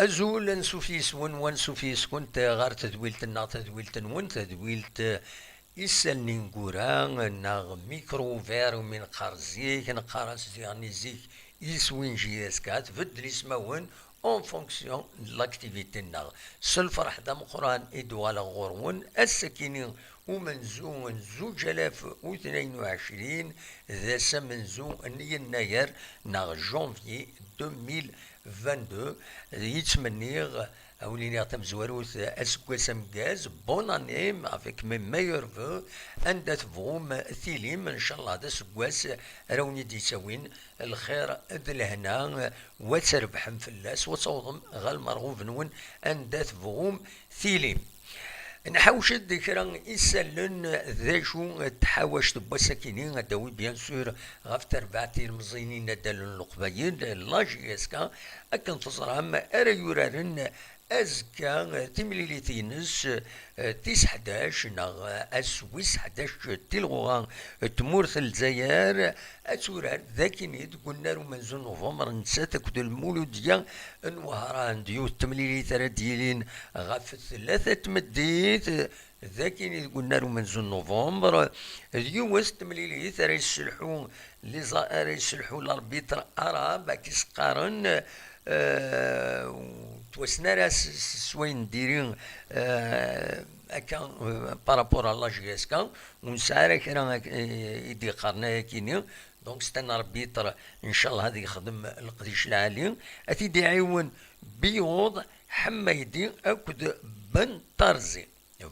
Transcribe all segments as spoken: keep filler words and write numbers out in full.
Azul, ansuf yes-wen, wansuf yes-kent ɣer tedwilt-nneɣ, tadwilt-nwen, tadwilt, eh, isallen ineggura, neɣ micro ouvert, umi neqqar zik, neqqar-as diɣen i zik iswi n J S K, tbeddel ismawen en fonction de l'activité-nneɣ. S lferḥ d ameqqran i d-uɣaleɣ ɣur-wen ass-akini umenzu n zuǧ alaf u tnayen u ɛecrin, d ass amenzu n yennayer neɣ janvier deux mille vingt-deux, yettmenniɣ a wen-iniɣ tamezwarut, aseggas ameggaz, bonne année avec mes meilleurs vœux, anda tebɣum tilim, ncallah d aseggas ara wen-id-yettawin lxir d lehna, wa trebḥem fell-as, wa tawḍem ɣer lmerɣub-nwen anda tebɣum tilim. Nḥawec-d kra isallen d acu n tḥawact n wass-akini, ad d-awi bien sûr ɣef terbaɛt ilemẓiyen inaddalen n Leqbayel, la J S K, akken teẓram ara yuraren azekka timlilit-ines, eh, tis ḥdac neɣ ass wis ḥdac tilɣuɣa n tmurt n Lezzayer, ad turar d akini deg unnar umenzu n Nuvember, nettat akked Lmuludya n Wehran, d yiwet temlilit ara d-yilin ɣef tlata tmeddit, d akini deg unnar umenzu n Nuvember, d yiwet temlilit ara yesselḥu les a-, ara yesselḥu l'arbitre arabe, ad k-isqaren, eh, ur ttwassen ara s, s, s wayen n diri, eh, akka, eh, par rapport à la J S K, ur nesɛi ara kra ak-, eh, i d-yeqqaren ayakini. Donc, c'est un arbitre, ncallah, ad yexdem leqdic lɛali, ad t-id-iɛiwen Biyuḍ Ḥmaydi akked Ben Tarzi.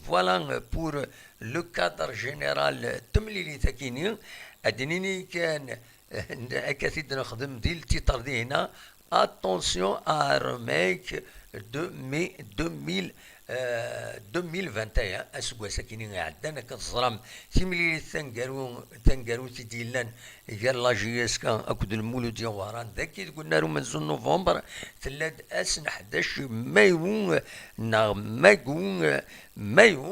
Voilà pour le cadre général n temlilit-akini. Ad d-nini kan, eh, akka t-id-nexdem di le titre dihina, attention à un remake de mai deux mille, euh, deux mille vingt et un, aseggas-akini iɛeddan. Akka teẓram timlilit taneggaru-, taneggarut i d-yellan gar la J S K akked Lmuludya Wehran, dagi deg unnar umenzu n Nuvember, tella-d ass n ḥdac mayu, neɣ mayu, mayu,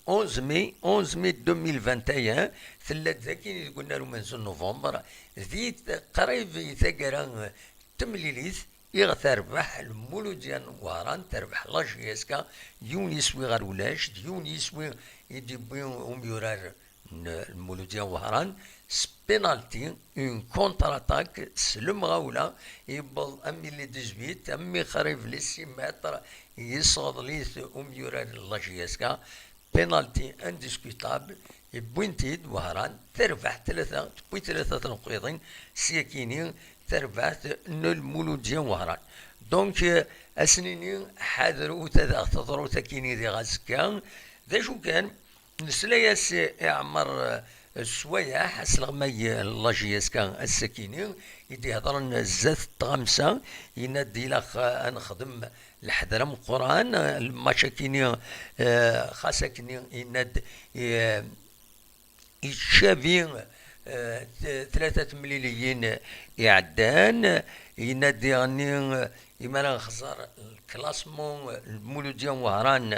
onze mai, onze mai deux mille vingt et un, tella-d dagi deg unnar umenzu n Nuvember, di t-, qrib i taggara n temlilit, iɣ terbeḥ Lmuludya n Wehran, terbeḥ la J S K, yiwen yiswi ɣer ulac, d yiwen yiswi i d-yewwi umyurar n Lmuludya n Wehran, s penalty, une contre-attaque, s lemɣawla, yewweḍ am les dix-huit, am ixrib les six mètres, yesseɣḍel-it umyurar n la J S K, penalty indiscutable, wwin-t-id Wehran, terbeḥ tlata, tewwi tlata tneqqiḍin, s yakini terbaɛt n Lmuludya n Wehran. Donc, euh, ad s-nini, ḥadrut ad aɣ-teḍru takini diɣ azekka. D acu kan, nesla-yas i Ɛmer, euh, Swayeḥ, asleɣmay n la J S K ass-akini, i d-ihedren zdat n tɣamsa, yenna-d ilaq, euh, ad nexdem leḥder ameqqran, lmatch akini, eh, xas akini yenna-d, eh, yettcabi, eh, t-, tlata temliliyin iɛeddan, yenna-d diɣenni, eh, imi ara nxeẓẓer lklasmu, Lmuludya n Wehran,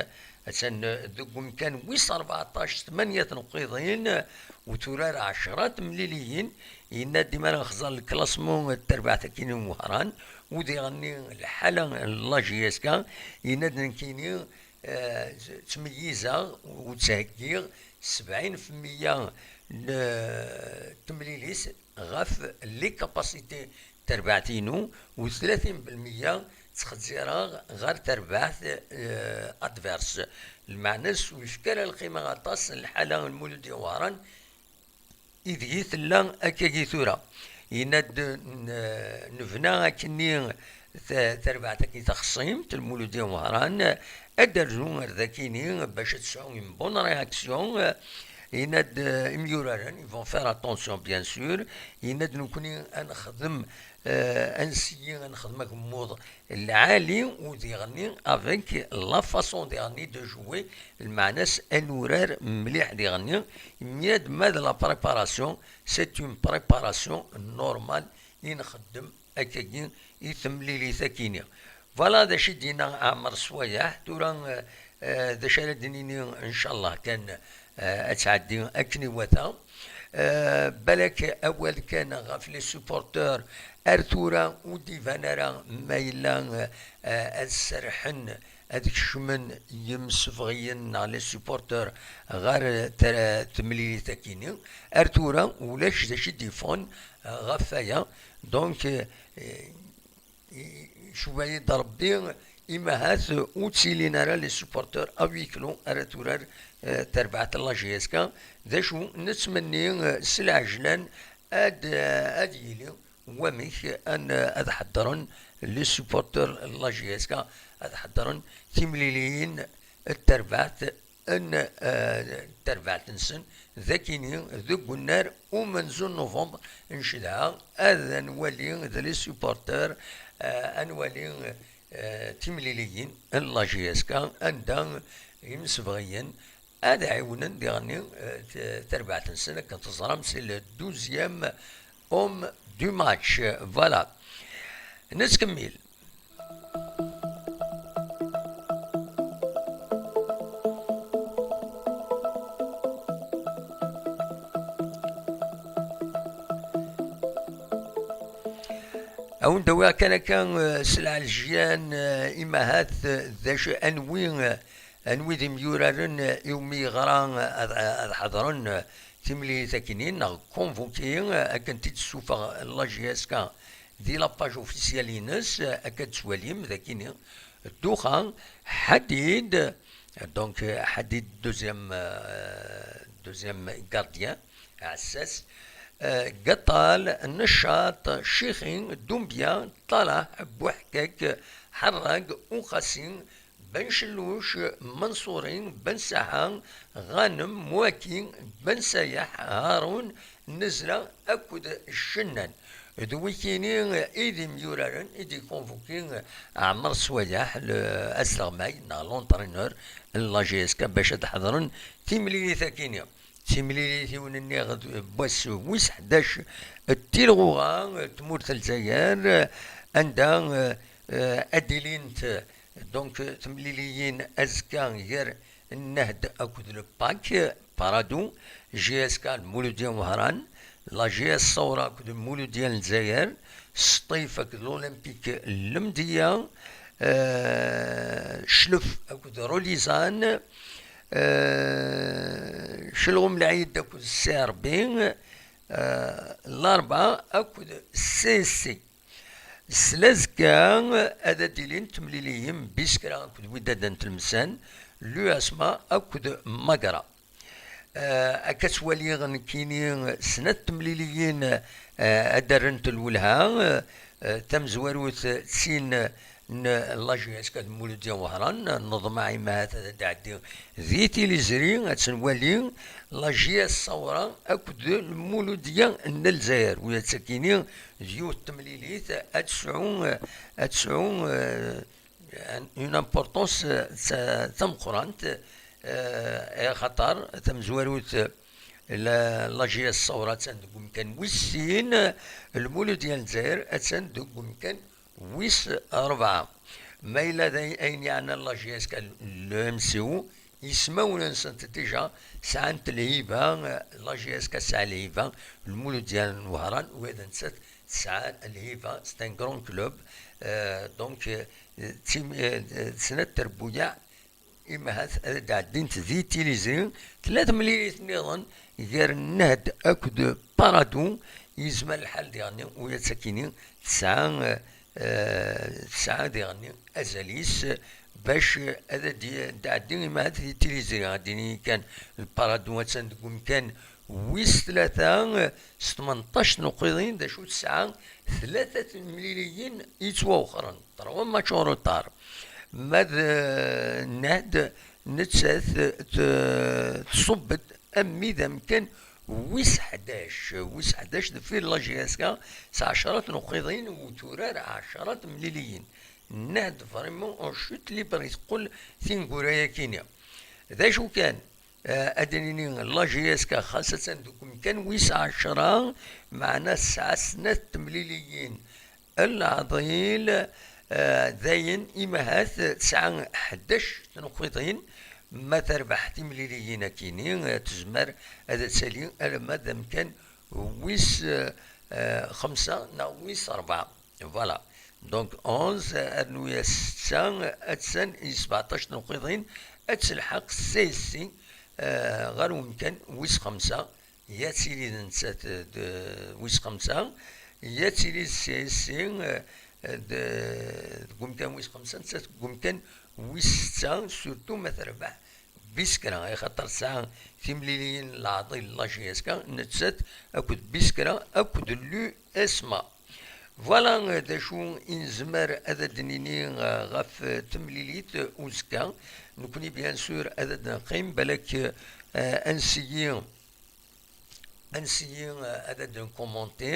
attan deg umkan wis rbeɛṭac, tmanya tneqqiḍin, u turar ɛecra temliliyin, yenna-d imi ara nxeẓẓer lklasmu n terbaɛt akini n Wehran, u diɣenni lḥala n la J S K, yenna-d nekkini, eh, ttmeyyizeɣ u ttheggiɣ sebɛin fi lmeyya n temlilit ɣef les capacités n terbaɛt-inu, u tlatin fi lmeyya ttxezzireɣ ɣer terbaɛt, eh, adverse. Lmeɛna-s ur yefki ara lqima aṭas n lḥala n Lmuludya n Wehran, ideg i tella akkagi tura. Yenna-d n-, nebna akkenni ta-, tarbaɛt akkin taxṣimt, Lmuludya n Wehran, ad d-rzu ar dakini bac ad tesɛu une bonne réaction. Yenna-d, eh, imyuraren, ils vont faire attention, bien sûr. Yenna-d nekkni ad nexdem, eh, ad nessigi ad nexdem agemmuḍ lɛali, u diɣenni avec la façon diɣenni de jouer, lmeɛna-s ad nurar mliḥ diɣenni, imi ad ma d la préparation, c'est une préparation normale i nxeddem akkagi i temlilit akini. Voilà d acu i d-yenna Ɛmer Swayeḥ. Tura, eh, eh, d acu ara d-nini, ncallah kan, eh, ad tɛeddi akken iwata. Eh, balak awal kan ɣef les supporteurs Ar tura ur d-iban ara ma yella, eh, ad serrḥen, ad kecmen yimsebɣiyen neɣ les supporters ɣer tra-, temlilit akini. Ar tura ulac d acu i d-yeffɣen, eh, ɣef waya. Donc, eh, i-, icuba-yi-d Rebbi, imahat ur ttilin ara les supporters à huis clos ara turar, eh, terbaɛt n la J S K. D acu nettmenni, eh, s lɛejlan ad, eh, ad yili wamek an-, ad ḥeddren les supporters n la J S K, ad ḥeddren timliliyin n terbaɛt n, eh, terbaɛt-nsen, d akini deg unnar umenzu n novembre n ccedha, ad nwali d les supporters, eh, ad nwali, eh, timliliyin n la J S K, anda imsebɣiyen ad ɛiwnen diɣenni, eh, t-, terbaɛt-nsen, akken teẓram, c'est le douzième homme du match. Voilà. Nettkemmil. Awen-d-awiɣ kan akka, eh, s lɛelǧiyan, eh, imahat, eh, d acu, anwi, eh, anwi d imyuraren, eh, iwumi yeɣra, eh, ad, ad ḥeḍren, eh, timlilit akkin-nni, neɣ convoqué, eh, akken t-id-tessufeɣ la J S K di la page officielle-ines, eh, akka d-tettwalim, d akkin-nni, Ddukha, Ḥadid, donc, eh, Ḥadid, deuxième, eh, deuxième gardien, Ɛessas, eh, Gaṭal, Neccaṭ, Cixi, Dumbya, Ṭalaḥ, Buḥkak, Ḥerrag, Uqasi, Ben Celluc, Menṣuri, Ben Saḥa, Ɣanem, Muaki, Ben Sayeḥ, Harun, Nezla akked Cennan. D wikini i d imyuraren i d-ikonvuki Ɛmer Swayeḥ, le, asleɣmay neɣ l'entraîneur n la J S K, bac ad ḥeḍren timlilit akini. Timlilit, i wen-nniɣ, d wass wis ḥdac n tilɣuɣa n tmurt n Lezzayer, anda, eh, ad d-ilint, donc, temliliyin azekka gar Nnehd akked le PAK, Paradou, J S K Lmuludya Wehran, la J S Ṣawra akked Lmuludya n Lezzayer, Sṭif akked l'Olympique Lmedya, eh, Cclef akked Rolizan, eh, Celɣum Lɛid akked C R B, eh, Larba akked C S C. S lazekka ad d-ilint temliliyin n Biskra akked Wydad n Tlemsan, l'U S M A akked Magra. Eh, akka ttwaliɣ nekkini snat temliliyin, eh, ad d-rrent lwelha, eh, tamezwarut d tin n la J S K Lmuludya Wehran, neḍmeɛ imahat ad d-tɛeddi di tiliẓri, ad tt-nwali, la J S Ṣawra akked Lmuludya n Lezzayer, u d takkini d yiwet temlilit ad tesɛu, ad tesɛu, eh, une importance, eh, ta-, tameqqrant, eh, axaṭer tamezwarut, eh, la, la J S Ṣawra attan deg umkan wis sin, Lmuludya n Lezzayer attan deg umkan wis rebɛa. Ma yella d ay-, ayen yeɛnan la J S K, le M C O, ismawen-nsent déjà sɛant lhiba, la J S K tesɛa lhiba, Lmuludya n Wehran, u d nettat tesɛa lhiba, c'est un grand club, euh, donc, euh, d tim-, euh, d snat trebbuyaɛ, imahat ad d-ɛeddint di tiliẓri. Tella temlilit nniḍen gar Nnehd akked Paradou, yezmer lḥal diɣenni, u d takkini tesɛa, euh, tesɛa diɣenni azal-is bac ad d-, d-tɛeddi imahat di tiliẓri. Ad d-nini kan, Lparadou attan deg umkan wis tlata, s tmenṭac n uqiḍin, d acu tesɛa tlata temliliyin yettwawexren, trois matchs en retard. Ma d, eh, Nnehd, nettat t-, tṣubb-d ammi d amkan wis ḥdac, wis ḥdac deffir la J S K, s ɛecṛat n uqiḍin u turar ɛecṛat temliliyin. Nnehd vraiment en chute libre i teqqel tineggura-yakini. D acu kan, eh, ad d-nini la J S K xas attan deg umkan wis ɛecṛa, meɛna tesɛa snat temliliyin n leɛḍil, eh, dayen imahat tesɛa ḥdac tneqqiḍin, ma terbeḥ timliliyin akini, eh, tezmer ad tali alamma d amkan wis, eh, xemsa neɣ wis rebɛa. Voilà. Donc onze rnu-yas setta, attan i sbeɛṭac n lqiḍin ad telḥeq C S C, eh, ɣer umkan wis xemsa. Ya tili d nettat d wis xemsa, ya tili d C S C, eh, d, deg umkan wis xemsa, nettat deg umkan wis setta, surtout ma terbeḥ Biskra, axaṭer tesɛa timliliyin n leɛḍil n la J S K, nettat akked Biskra akked l'U S M A. Voilà, eh, d acu i nezmer ad d-nini, eh, ɣef, eh, temlilit, eh, uzekka. Nekni, bien sûr, ad d-neqqim, balak, eh, ad nseggi, ad nseggi, eh, ad d-nkumonti,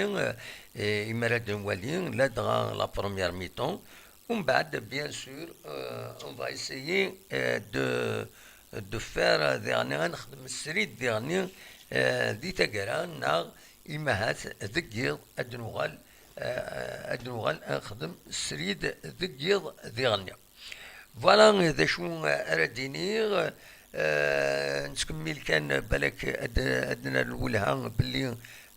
eh, imi ara d-nwali, ladɣa la première mi-temps. Umbeɛd, bien sûr, eh, on va essayer, eh, de, de faire, eh, diɣni, ad nexdem srid diɣni, eh, di taggara, neɣ imahat deg yiḍ ad nuɣal, eh, ad nuɣal ad nexdem srid deg yiḍ diɣni. Voilà, eh, d acu, eh, ara d-iniɣ, eh, nettkemmil kan, balak ad, ad nerr lwelha belli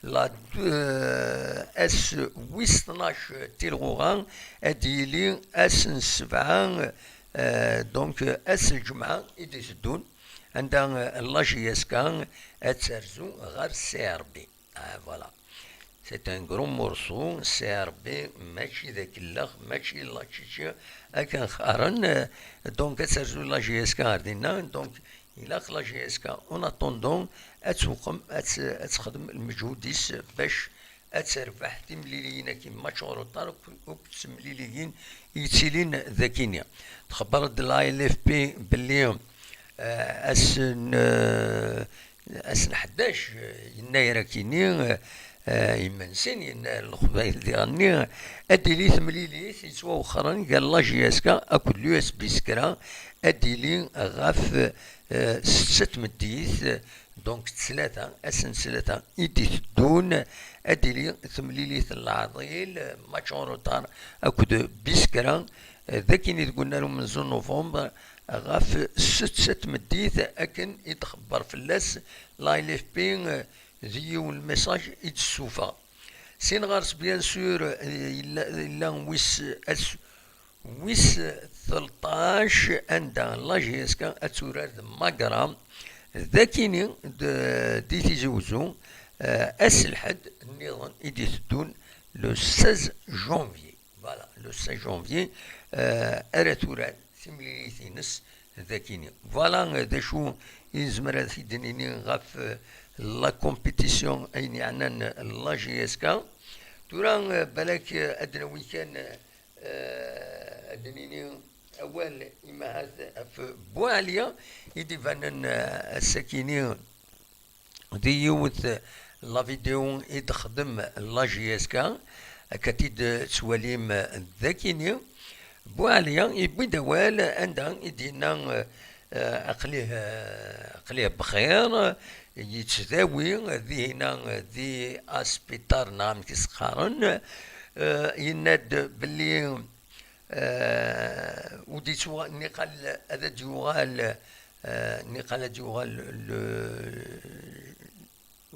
la, eh, ass wis tnac tilɣuɣa ad yili ass n ssebɛa, eh, donc ass n lǧemɛa i d-iteddun, anda, eh, la J S K ad terzu ɣer C R B. Ah, voilà. C'est un gros morceau, C R B, mačči d akellex, mačči la Tchétchénie, akken qqaren, eh, donc ad terzu la J S K ar dinna, donc ilaq la J S K, en attendant, ad tewqem, ad t-, ad texdem lmeǧhud-is bac ad terbeḥ timliliyin-agi, match en retard, akked, akked temliliyin yettilin d akini. Txebber-d la L F P belli, eh, ass n, eh, ass n ḥdac, eh, yennayer akini, eh, eh, imensin, yennayer n Leqbayel diɣenni, ad d-tili temlilit yettwawexxren gar la J S K akked l'U S B Biskra, ad d-tili ɣef, eh, setta tmeddit, donc d ttlata, ass n ttlata i d-iteddun, ad d-tili temlilit n leɛḍil, match en retard, akked Biskra, eh, d akini deg unnar umenzu n novembre, ɣef setta tmeddit, akken i d-txebber fell-as la L F P, eh, d yiwen n lmessage i d-tessufeɣ. Sin ɣer-s, bien sûr, eh, yella, yella wis, ass wis tleṭṭac, anda la J S K ad turar d Magra, d akini d, di Tizi Uzzu, eh, ass lḥedd nniḍen i d-iteddun, le seize janvier. Voilà, le seize janvier, eh, ara turar timlilit-ines d akini. Voilà, eh, d acu i nezmer ad t-id-nini ɣef, eh, la compétition, ayen yeɛnan la J S K. Tura, eh, balak, eh, ad d-nawi kan, eh, eh, ad d-nini awal imahat ɣef Buɛliya i d-ibanen, eh, ass-akini di yiwet la vidéo i d-texdem la J S K, akka t-id-tettwalim d akini. Buɛliya yewwi-d awal anda i d-yenna, eh, eh, aql-i, eh, aql-i bxir, yettdawi dihina di aspiṭar neɣ amek i s-qqaren, eh, yenna-d belli, eh, ur d-yettwa-, niqal ad d-yuɣal, eh, niqal ad d-yuɣal le,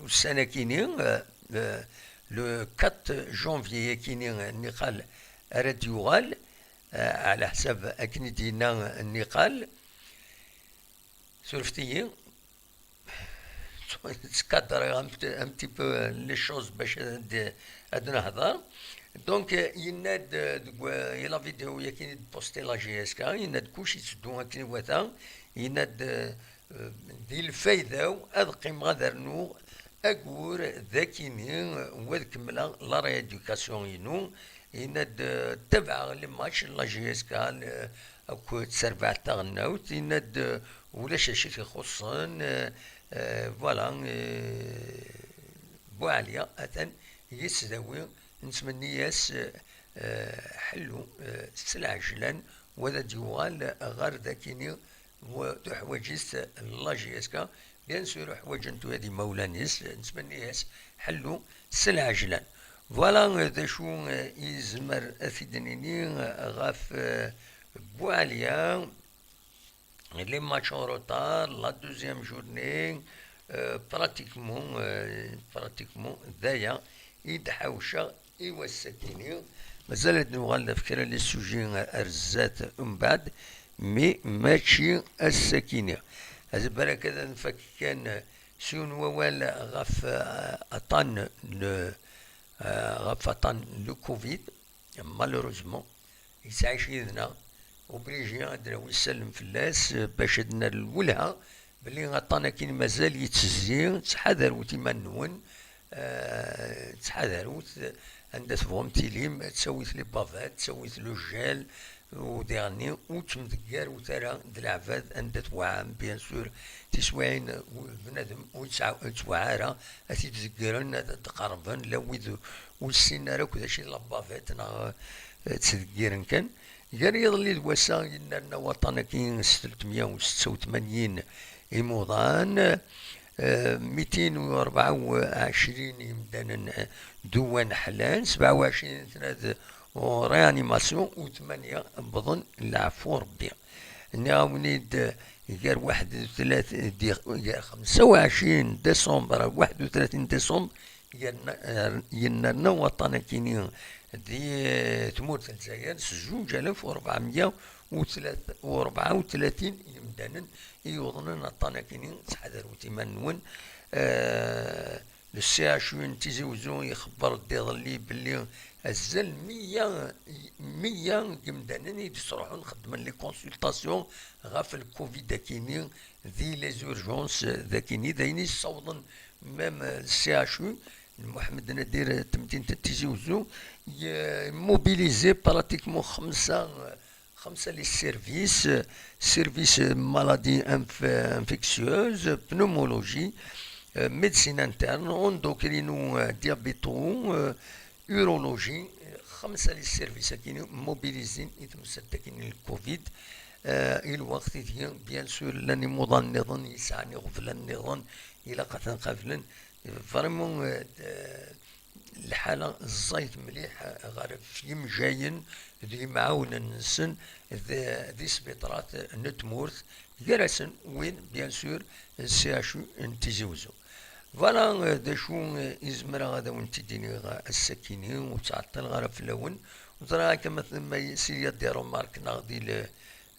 ussan-akini, eh, eh, le quatre janvier-akini, eh, niqal ara d-yuɣal, eh, ɛla ḥsab akken i d-yenna niqal. Surfet-iyi. Ttqadareɣ un petit, un petit peu les choses bac ad, ad nehḍer. Donc, eh, yenna-d, eh, deg wa-, i la vidéo-yakini i d-posti la J S K, yenna-d kullec yetteddu akken iwata, yenna-d, eh, di lfayda-w ad qqimeɣ ad rnuɣ agur d akini, u ad kemmleɣ la rééducation-inu, yenna-d, eh, ttabaɛeɣ les matchs n la J S K, eh, akked terbaɛt taɣelnawt, yenna-d, eh, ulac acu i t-ixuṣṣen, eh, eh, voilà, eh, Buɛliya atan yettdawi, nettmenni-yas, eh, ḥellu, eh, s lɛejlan, u ad d-yuɣal ɣer dakini, u tuḥwaǧ-it la J S K, bien sûr, ḥwaǧen-t ula d imawlan-is, nettmenni-yas ḥellu s lɛejlan. Voilà, eh, d acu, eh, i yezmer ad t-id-nini, eh, ɣef, eh, Buɛliya. Les matchs en retard, la deuxième journée, euh, pratiquement, euh, pratiquement, d aya i d-ḥawceɣ i wass-akini. Mazal ad nuɣal ɣef kra n les sujets ar zdat umbeɛd, mi mačči ass-akini. Azbar akka ad nfak kan s yiwen wawal ɣef, eh, aṭṭan n, eh, ɣef aṭṭan n le covid. Malheureusement, yettɛic yid-neɣ, obligé ad d-nawi sslam fell-as, eh, bac ad nerr lwelha belli aṭṭan-agi mazal yettezzi. Ttḥadarut iman-nwen, eh, ttḥadarut anda tebɣum tilim, ttawit les bavettes, ttawit le gel, u diɣenni ur ttemdeggarut ara d leɛbad anda tewɛam, bien sûr, tiswiɛin, u-, bnadem ur yettɛa-, ur yettewɛa ara ad t-id-deggren, ad d-qerrben, la wid ur ssinen ara akk d acu i d la bavette neɣ, eh, ttdeggiren kan. Gar yiḍelli d wass-a, yennerna waṭṭan-agi s telt meyya u setta u tmanyin imuḍan, eh, mitin u rebɛa u ɛecrin yimdanen, eh, d uwan ḥlan, sebɛa u ɛecrin n tnad en réanimation, u tmanya wwḍen leɛfu Rebbi. Nniɣ-awen-id, eh, gar waḥed u tlatin, di, gar xemsa u ɛecrin décembre ar waḥed u tlatin décembre, yenna-, yennerna waṭṭan-akini di tmurt n Lezzayer s zuǧ alaf u rebɛemya u rebɛa u tlatin yimdanen i yuḍnen aṭṭan-akini. Ttḥadarut iman-nwen. Eh, le C H U n Tizi Uzzu ixebber-d iḍelli belli azal meyya, meyya n yimdanen i d-ittruḥun xeddmen les consultations ɣef le covid-akini di les urgences d akini, d ayen i yessawḍen même le C H U n Mohamed Nadir n temdint n Tizi Uzzu, mobilisé pratiquement xemsa, xemsa les services, service maladies inf-, infectieuses, pneumologie, euh, médecine interne, endocrino, euh, diabéto, euh, urologie, xemsa les services-akini mobilisés i temsalt-akini n le covid. Eh, i lweqt ideg, bien sûr, llan imuḍan nniḍen yesɛan iɣeblan nniḍen ilaq ad ten-qablen. Vraiment, eh, d-, eh, lḥala ẓẓayet mliḥ, eh, ɣef yimejjayen d yimɛawnen-nsen d, di sbiṭarat n tmurt, gar-asen win, bien sûr, C H U n Tizi Uzzu. Voilà, eh, d acu, eh, i zemreɣ ad awen-t-id-iniɣ ass-akini, ur ttɛeṭṭileɣ ara fell-awen. Ur ẓriɣ akka ma t-, ma yesri ad d-irumark neɣ di le,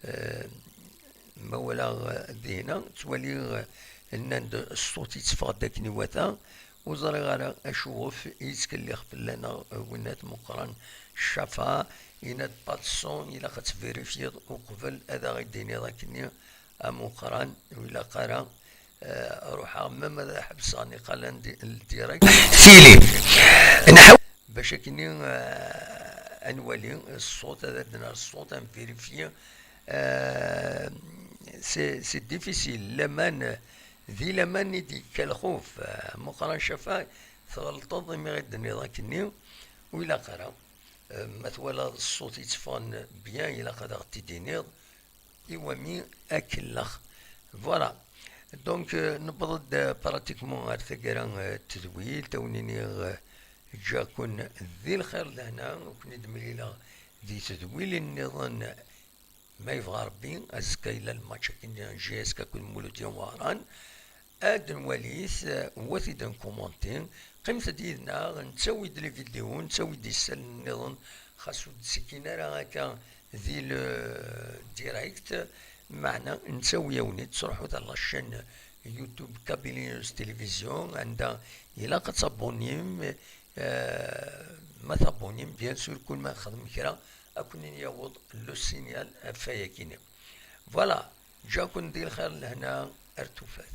eh, ma walaɣ, eh, dihna, ttwaliɣ, eh, nnan-d ṣṣut yetteffeɣ-d akken iwata. Ur ẓriɣ ara acuɣef i yettkelliɣ fell-aneɣ, eh, winnat Meqqran Ccafa, yenna-d pas de son, ilaq ad tvirifyiḍ uqbel ad aɣ-id-tiniḍ akkenni a Meqqran, ur ilaq ara, eh, ruḥeɣ même ad ḥebseɣ niqal n di-, n direct. Tili. Nḥaw- Bac akkenni, eh, ad nwali ṣṣut, ad d-nerr ṣṣut, ad nvirifyi. Eh, c'est, c'est difficile. Laman, di laman i d-yekka lxuf. Eh, Meqqran Ccafa, tɣelṭeḍ imi i d-tenniḍ akkenni, ur ilaq ara. Eh, ma twalaḍ ṣṣut yetteffɣen bien, ilaq ad aɣ-t-id-tiniḍ. Iwami akellex. Voilà. Donc, euh, newweḍ-d, euh, pratiquement ar taggara, euh, n tedwilt, ad wen-iniɣ, euh, ǧǧiɣ-ken di lxir d lehna, ur ken-id-mlileɣ di tedwilin nniḍen, ma yebɣa Rebbi. Azekka yella lmatch akken J S K akked Muludya Wehran. Ad nwali-t, eh, wa t-id-nkumanti. Qqimet-d yid-neɣ, nettawi-d les vidéos, nettawi-d isallen nniḍen, xas ur d-ttekkin ara akka di le direct, meɛna nettawi-yawen-id, ttruḥut ar la chaîne YouTube Kabylie News Télévision, anda ilaq ad tabonnim, eh, ma tabonnim, bien sûr, kul ma nexdem kra, ad ken-in-yaweḍ le signal ɣef wayagi-nni. Voilà, ǧǧiɣ-ken di lxir, lehna, ar tufat.